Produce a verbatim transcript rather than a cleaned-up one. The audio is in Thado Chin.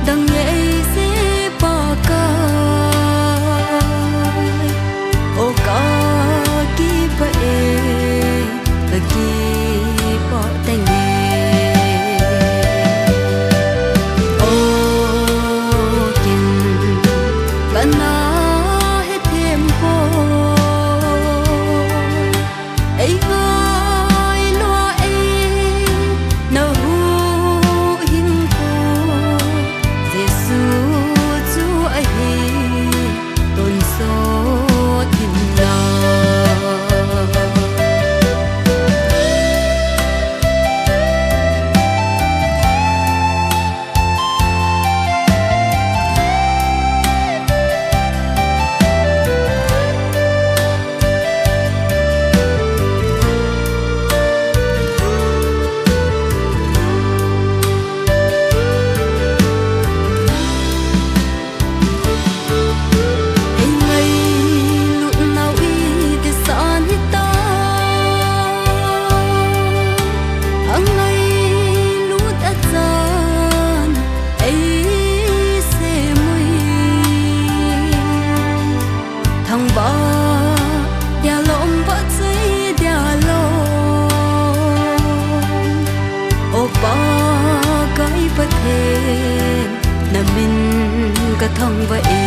Tang ei se Pakai, o kakipah e, kakipah tang e. O kin, kana hethem poi. Ei ngailu a ei, nahuhhingpu, Jesu chu ahi, tonsot inlang. Ei ngailut nau iti sah hitam? Angailut a chan ei sem ui. Thangvah dia lom, vahchoi dia lom, o Pakai Pathen, na min ka thangvah e.